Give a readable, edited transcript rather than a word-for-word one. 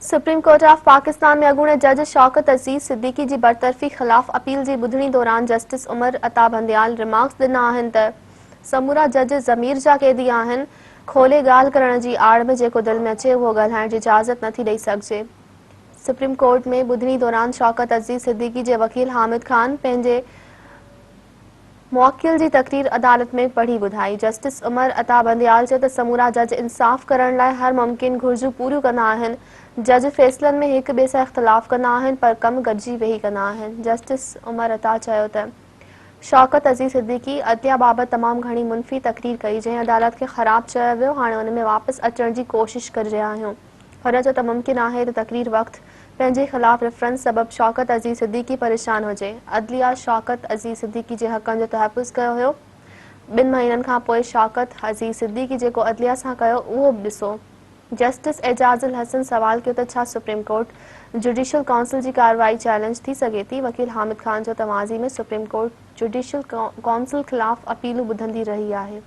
Supreme court of Pakistan ۾ اڳوڻي جج شوڪت عزيز صديقي جي برطرفي خلاف اپيل جي ٻڌڻي دوران جسٽس عمر عطا بنديال ريمارڪس ڏنا آهن ته سمورا جج ضمير جا قيدي آهن، کولي ڳالهه ڪرڻ جي آڙ ۾ جيڪو دل ۾ اچي اهو ڳالهائڻ جي اجازت نٿي ڏئي سگهجي. سپريم ڪورٽ ۾ ٻڌڻي دوران شوڪت عزيز صديقي جي وڪيل حامد خان پنهنجي مؤڪل جي تقرير عدالت ۾ پڙهي ٻڌائي. جسٽس عمر عطا بنديال چيو ته سمورا جج انصاف ڪرڻ لاء هر ممڪن گهرجون پوريون ڪندا آهن، جج فيصلن ۾ هڪ ٻئي سان اختلاف ڪندا آهن پر ڪم گڏجي ويهي ڪندا آهن. جسٽس عمر عطا چيو ته شوڪت عزيز صديقي عدليه بابت تمام گهڻي منفي تقرير ڪئي، جنهن عدالت کي خراب چيو ويو، هاڻي ان ۾ واپس اچڻ جي ڪوشش ڪري رهيا آهيون. هن چيو ته ممڪن آهي ته تقرير وقت پنهنجي خلاف ريفرنس سبب شوڪت عزيز صديقي پريشان هجي، عدليه شوڪت عزيز صديقي جي حقن جو تحفظ ڪيو هيو، ٻن مهينن کانپوء شوڪت عزيز صديقي جيڪو عدليه سان ڪيو اهو به ڏسو. جسٽس اعجاز الحسن سوال ڪيو ته ڇا سپريم ڪورٽ جڊيشل ڪائونسل جي ڪارروائي چئلينج ٿي سگهي ٿي؟ وڪيل حامد خان چيو ته ماضي ۾ سپريم ڪورٽ جڊيشل ڪائونسل خلاف اپيلون ٻڌندي رهي آهي.